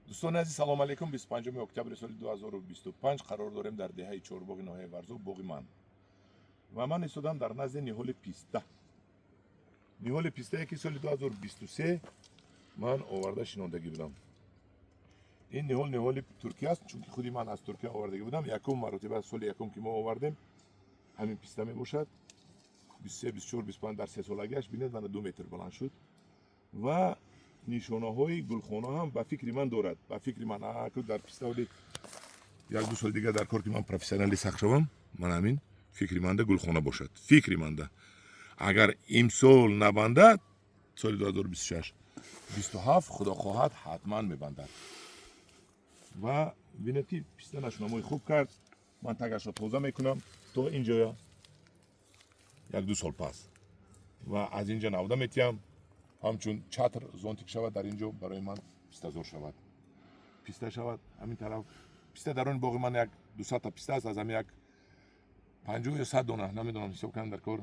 Дӯстони азиз, салом алейкум. 25 октябри соли 2025 қарор дорем дар деҳаи Чорбоғи ноҳияи Варзоб, боғи ман. Ва ман истодам дар назди ниҳоли писта. Ниҳоли пистае ки соли 2023 ман оварда шинондагӣ будам. Ин ниҳол ниҳоли Туркия аст, чунки худи ман аз Туркия овардагӣ будам. Якум маротиба соли якум ки мо овардем, ҳамин писта мебошад. 23, 24, 25 дар сесолагиаш бинед, мана 2 метр баланд шуд ва нишонаҳои гулхона ҳам ба фикри ман дорад. Ба фикри ман дар писта ҳоли як ду соли дигар дар кор ки ман профессионали сахт шавам, ман ҳамин фикри манда гулхона бошад. Фикри манда агар имсол набандад, соли 2026, 27 худо хоҳад ҳатман мебандад. Ва бинед ки писта нашунамои хуб кард. Ман тагашро тоза мекунам то инҷоя як ду сол пас ва аз инҷа навда метиҳам, ҳамчун чатр зонтик шавад, дар инҷо барои ман пистазор шавад, писта шавад. Ҳамин тараф писта дар он боғи ман як 200-та писта аст, аз ҳамин як 50 ё 100 дона, намедонам, ҳисоб кардам, дар кор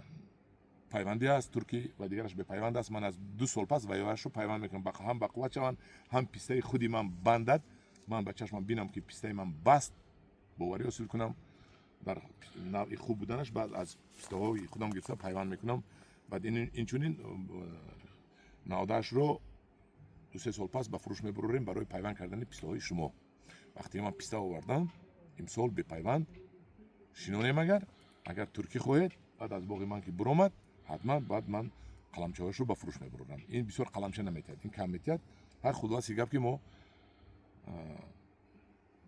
пайвандӣ аст туркӣ ва дигараш бепайванд аст. Ман аз 2 сол пас ваёашро пайванд мекунам, ҳам бақувват шаванд, ҳам пистаи худи ман бандад, ман ба чашмам бинам ки пистаи ман баст, боварӣ ҳосил кунам дар навъи хуб буданаш. Баъд аз пистаҳои худам гирифта пайванд мекунам. Баъд инчунин навдаашро 2-3 сол пас ба фурӯш мебурорем барои пайванд кардани пистаҳои шумо. Вақте ман писта овардам, имсол бепайванд шинонем, агар туркӣ хоҳед, баъд аз боғи ман ки буромад, ҳатман баъд ман қаламчаҳояшро ба фурӯш мебурорам. Ин бисёр қаламча наметиҳад, ин кам метиҳад. Ҳар хулоси гап ки мо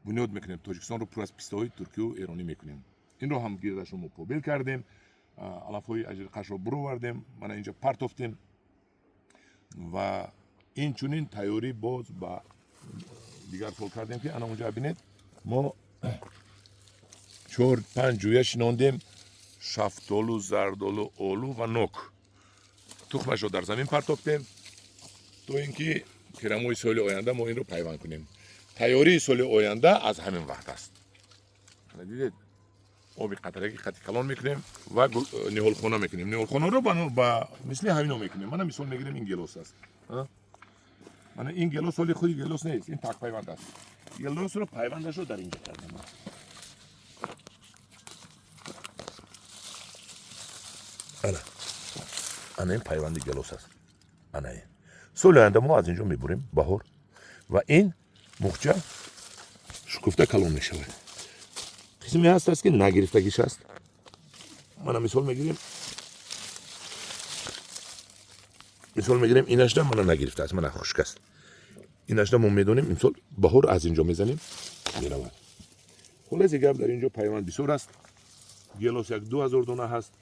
бунёд мекунем, Тоҷикистонро пур аз пистаҳои туркию эронӣ мекунем. Инро ҳам гирдашро мо побел кардем, алафҳои аҷриқашро буровардем, мана инҷо партофтем ва инчунин тайёрӣ боз ба дигар сол кардем ки ана унҷа бинед, мо чор панҷ ҷӯя шинондем: шафтолу, зардолу, олу ва нок. Тухмашро дар замин партофтем то ин ки тирамоҳи соли оянда мо инро пайванд кунем. Тайёрии соли оянда аз ҳамин вақт аст. Дидед, оби қатраги хати калон мекунем ва ниҳолхона мекунем. Ниҳолхонаро ба мисли ҳамино мекунем. Мана мисол мегирем, ин гелос аст. Мана ин гелос ҳоли худи гелос нест, ин такпайванд аст. Гелосро пайвандашро дар инҷа кардам. Ана ана ин пайванди гелос аст. Ана ин соли оянда мо аз инҷо мебурем баҳор ва ин мухча шукуфта калон мешавад. Қисме ҳаст аст ки нагирифтагиш аст. Мана мисол мегирем, мисол мегирем, инашда мана нагирифтааст, мана хушк аст. Инашда мо медонем, имсол баҳор аз инҷо мезанем, меравад. Хулоси гап, дар инҷо пайванд бисёр аст. Гелос як 2000 дона ҳаст,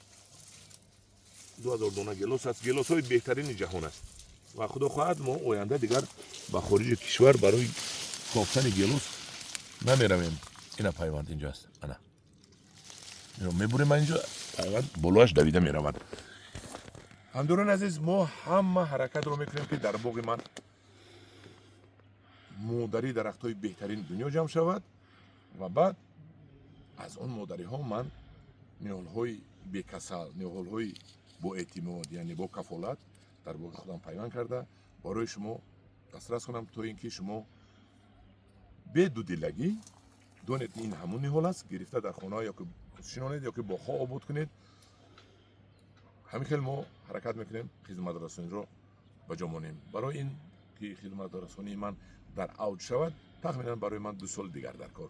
2000 дона гелос аст. Гелосҳои беҳтарини ҷаҳон аст ва худо хоҳад мо оянда дигар ба хориҷи кишвар барои кофтани гелос намеравем. Ина пайванд инҷо аст, ана ино мебурем, инҷо пайванд болояш давида меравад. Ҳамдорони азиз, мо ҳама ҳаракатро мекунем ки дар боғи ман модари дарахтҳои беҳтарини дунё ҷамъ шавад ва баъд аз он модариҳо ман ниҳолҳои бекасал, ниҳолҳои боэътимод, яъне бо кафолат дар боғи худам пайванд карда барои шумо дастрас кунам, то ин ки шумо бедудилагӣ донед ки ин ҳамун ниҳол аст, гирифта дар хона ё ки шинонед, ё ки боғҳо обод кунед. Ҳамин хел мо ҳаракат мекунем, хизматрасониро ба ҷо монем. Барои ин ки хизматрасонии ман дар авҷ шавад, тахминан барои ман 2 соли дигар дар кор,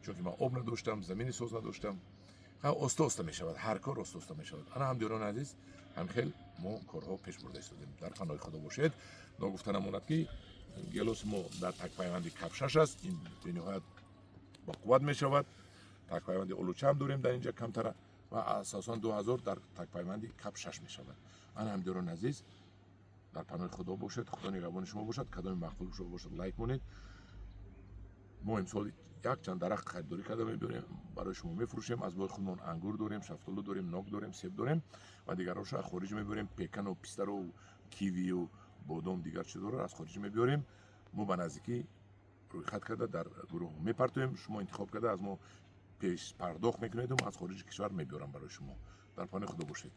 чунки ман об надоштам, замини соз надоштам. Оста оста мешавад, ҳар кор оста оста мешавад. Ана ҳамдиёрони азиз, ҳамин хел мо корҳо пеш бурда истодем. Дар паноҳи худо бошед. Ногуфта намонад ки гелоси мо дар такпайванди капшаш аст, ин бениҳоят бақувват мешавад. Такпайванди олучаам дорем дар инҷа камтара ва асосан 2000 дар такпайванди капшаш мешавад. Ана ҳамдиёрони азиз, дар паноҳи худо бошед, худо нигаҳбони шумо бошад. Кадоми маъқул шумо бошад, лайк монед. Мо имсол якчанд дарахт харидорӣ карда мебиёрем, барои шумо мефурӯшем. Аз бои худмон ангур дорем, шафтолу дорем, нок дорем, себ дорем ва дигарҳоша аз хориҷ мебиёрем. Пекану пистару кивию бодом, дигар чизҳоро аз хориҷ мебиёрем. Мо ба наздикӣ рӯйхат карда дар гурӯҳ мепартоем, шумо интихоб карда аз мо пешпардохт мекунеду аз хориҷи кишвар мебиёрам барои шумо. Дар паноҳи худо бошед.